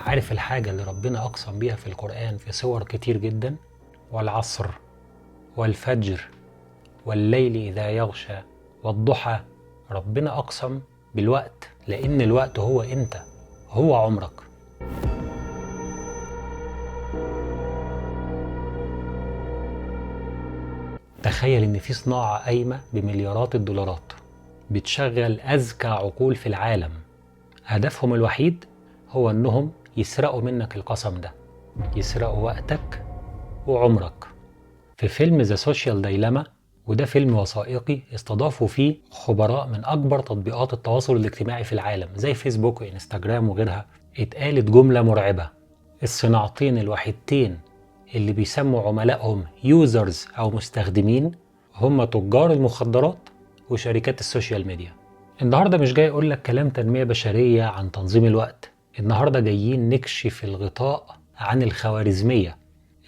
عارف الحاجة اللي ربنا أقسم بيها في القرآن في صور كتير جدا؟ والعصر والفجر والليل إذا يغشى والضحى. ربنا أقسم بالوقت لأن الوقت هو أنت، هو عمرك. تخيل إن في صناعة قايمة بمليارات الدولارات بتشغل أذكى عقول في العالم، هدفهم الوحيد هو إنهم يسرقوا منك القسم ده، يسرقوا وقتك وعمرك. في فيلم The Social Dilemma، وده فيلم وثائقي استضافوا فيه خبراء من أكبر تطبيقات التواصل الاجتماعي في العالم زي فيسبوك وإنستجرام وغيرها، اتقالت جملة مرعبة: الصناعتين الوحيدتين اللي بيسموا عملائهم users أو مستخدمين هم تجار المخدرات وشركات ال social media. النهاردة مش جاي أقول لك كلام تنمية بشرية عن تنظيم الوقت، النهاردة جايين نكشف الغطاء عن الخوارزمية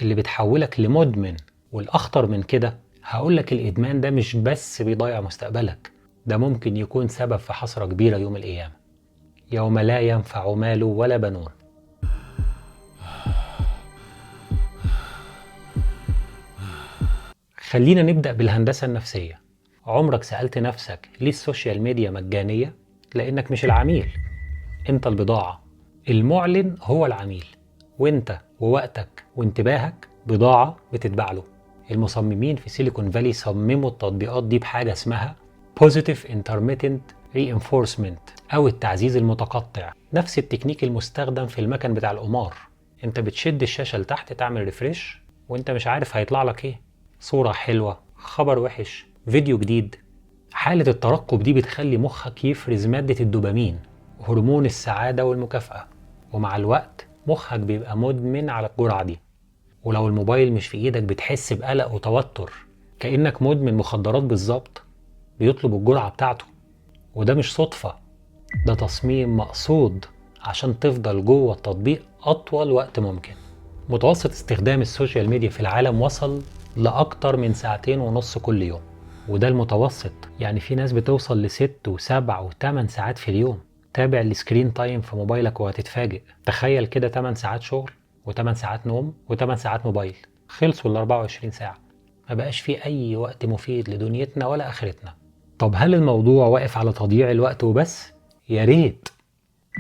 اللي بتحولك لمدمن. والأخطر من كده هقولك الإدمان ده مش بس بيضيع مستقبلك، ده ممكن يكون سبب في حسرة كبيرة يوم القيامة، يوم لا ينفع مال ولا بنون. خلينا نبدأ بالهندسة النفسية. عمرك سألت نفسك ليه ال social media مجانية؟ لأنك مش العميل، أنت البضاعة. المعلن هو العميل، وانت ووقتك وانتباهك بضاعة بتتباع له. المصممين في سيليكون فالي صمموا التطبيقات دي بحاجة اسمها Positive Intermittent Reinforcement أو التعزيز المتقطع، نفس التكنيك المستخدم في المكن بتاع القمار. انت بتشد الشاشة لتحت تعمل refresh وانت مش عارف هيطلع لك ايه، صورة حلوة، خبر وحش، فيديو جديد. حالة الترقب دي بتخلي مخك يفرز مادة الدوبامين، هرمون السعادة والمكافأة، ومع الوقت مخك بيبقى مدمن على الجرعة دي. ولو الموبايل مش في ايدك بتحس بقلق وتوتر، كأنك مدمن مخدرات بالظبط، بيطلب الجرعة بتاعته. وده مش صدفة، ده تصميم مقصود عشان تفضل جوه التطبيق أطول وقت ممكن. متوسط استخدام ال social media في العالم وصل لأكتر من 2.5 ساعات كل يوم، وده المتوسط، يعني في ناس بتوصل ل6 و7 و8 ساعات في اليوم. تابع ال screen time في موبايلك وهتتفاجئ. تخيل كده 8 ساعات شغل و8 ساعات نوم و8 ساعات موبايل، خلصوا ال 24 ساعة. ما بقاش في أي وقت مفيد لدنيتنا ولا آخرتنا. طب هل الموضوع واقف على تضييع الوقت وبس؟ يا ريت.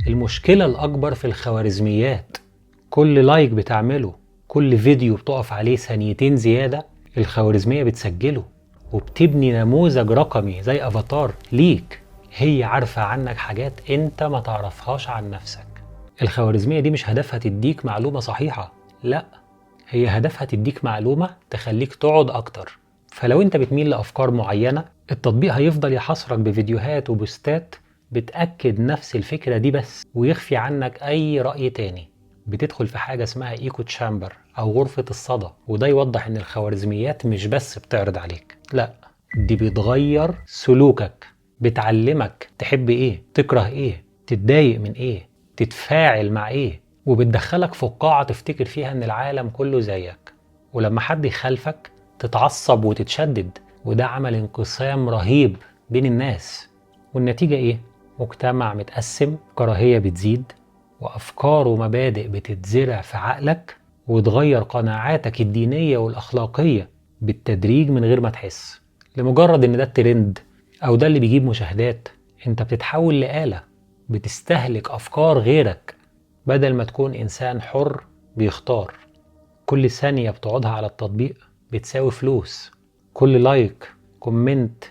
المشكلة الأكبر في الخوارزميات. كل like بتعمله، كل فيديو بتقف عليه ثانيتين زيادة، الخوارزمية بتسجله وبتبني نموذج رقمي زي أفاتار ليك، هي عارفة عنك حاجات انت ما تعرفهاش عن نفسك. الخوارزمية دي مش هدفها تديك معلومة صحيحة، لا، هي هدفها تديك معلومة تخليك تقعد أكتر. فلو انت بتميل لأفكار معينة، التطبيق هيفضل يحصرك بفيديوهات وبوستات بتأكد نفس الفكرة دي بس، ويخفي عنك أي رأي تاني. بتدخل في حاجة اسمها echo chamber أو غرفة الصدى، وده يوضح إن الخوارزميات مش بس بتعرض عليك، لا، دي بتغير سلوكك، بتعلمك تحب إيه، تكره إيه، تتضايق من إيه، تتفاعل مع إيه، وبتدخلك في قاعة تفتكر فيها إن العالم كله زيك. ولما حد يخالفك تتعصب وتتشدد، وده عمل انقسام رهيب بين الناس. والنتيجة إيه؟ مجتمع متقسم، كراهية بتزيد، وأفكار ومبادئ بتتزرع في عقلك وتغير قناعاتك الدينية والأخلاقية بالتدريج من غير ما تحس. لمجرد إن ده الترند أو ده اللي بيجيب مشاهدات، أنت بتتحول لآلة بتستهلك أفكار غيرك بدل ما تكون إنسان حر بيختار. كل ثانية بتقعدها على التطبيق بتساوي فلوس، كل like comment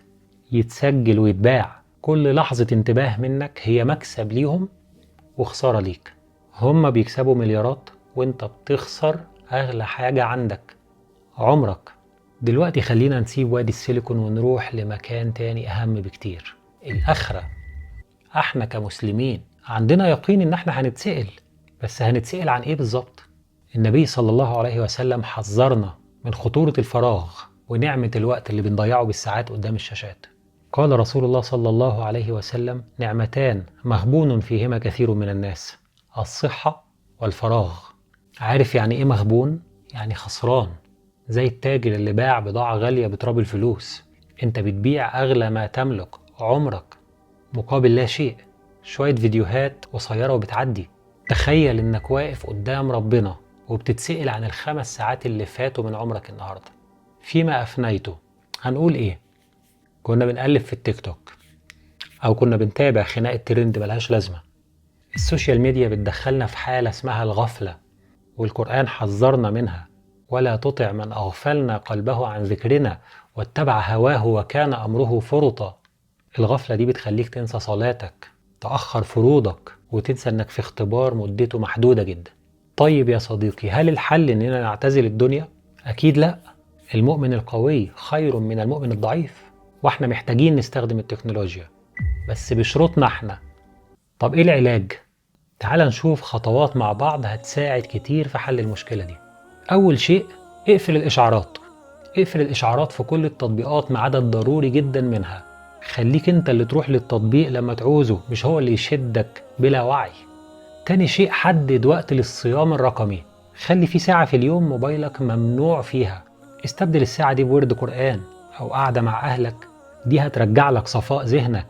يتسجل ويتباع، كل لحظة انتباه منك هي مكسب ليهم وخسارة ليك. هما بيكسبوا مليارات وانت بتخسر أغلى حاجة عندك، عمرك. دلوقتي خلينا نسيب وادي السيليكون ونروح لمكان تاني أهم بكتير، الآخرة. احنا كمسلمين عندنا يقين ان احنا هنتسأل، بس هنتسأل عن ايه بالظبط؟ النبي صلى الله عليه وسلم حذرنا من خطورة الفراغ ونعمة الوقت اللي بنضيعه بالساعات قدام الشاشات. قال رسول الله صلى الله عليه وسلم: نعمتان مغبون فيهما كثير من الناس، الصحة والفراغ. عارف يعني ايه مغبون؟ يعني خسران، زي التاجر اللي باع بضاعة غالية بتراب الفلوس. انت بتبيع اغلى ما تملك، عمرك، مقابل لا شيء، شوية فيديوهات قصيرة وبتعدي. تخيل إنك واقف قدام ربنا وبتتسأل عن ال5 ساعات اللي فاتوا من عمرك النهاردة، فيما أفنيته؟ هنقول إيه؟ كنا بنقلب في التيك توك، أو كنا بنتابع خناقة ترند ملهاش لازمة. ال social media بتدخلنا في حالة اسمها الغفلة، والقرآن حذرنا منها: ولا تطع من أغفلنا قلبه عن ذكرنا واتبع هواه وكان أمره فرطا. الغفلة دي بتخليك تنسى صلاتك، تأخر فروضك، وتنسى انك في اختبار مدته محدودة جدا. طيب يا صديقي، هل الحل اننا نعتزل الدنيا؟ اكيد لا. المؤمن القوي خير من المؤمن الضعيف، واحنا محتاجين نستخدم التكنولوجيا بس بشروطنا احنا. طب ايه العلاج؟ تعال نشوف خطوات مع بعض هتساعد كتير في حل المشكلة دي. أول شيء، اقفل الإشعارات. اقفل الإشعارات في كل التطبيقات ما عدا الضروري جدا منها. خليك انت اللي تروح للتطبيق لما تعوزه، مش هو اللي يشدك بلا وعي. تاني شيء، حدد وقت للصيام الرقمي. خلي في ساعة في اليوم موبايلك ممنوع فيها. استبدل الساعة دي بورد قرآن أو قعدة مع أهلك، دي هترجع لك صفاء ذهنك.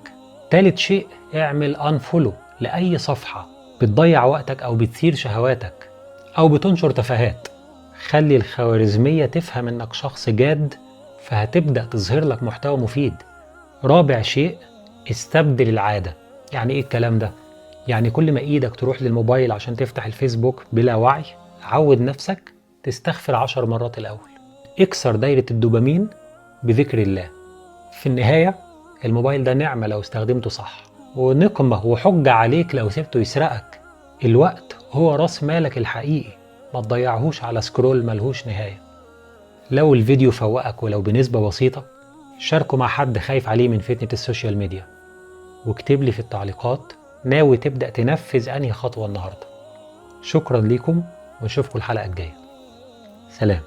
تالت شيء، اعمل unfollow لأي صفحة بتضيع وقتك أو بتثير شهواتك أو بتنشر تفاهات. خلي الخوارزمية تفهم إنك شخص جاد، فهتبدأ تظهر لك محتوى مفيد. رابع شيء، استبدل العادة. يعني إيه الكلام ده؟ يعني كل ما إيدك تروح للموبايل عشان تفتح الفيسبوك بلا وعي، عود نفسك تستغفر 10 مرات الأول. اكسر دايرة الدوبامين بذكر الله. في النهاية، الموبايل ده نعمة لو استخدمته صح، ونقمة وحجة عليك لو سبته يسرقك. الوقت هو راس مالك الحقيقي، ما تضيعهوش على scroll ملهوش نهاية. لو الفيديو فوقك ولو بنسبة بسيطة، شاركه مع حد خايف عليه من فتنة ال social media، واكتب لي في التعليقات ناوي تبدأ تنفذ أنهي خطوة النهاردة. شكرا ليكم، ونشوفكم الحلقة الجاية. سلام.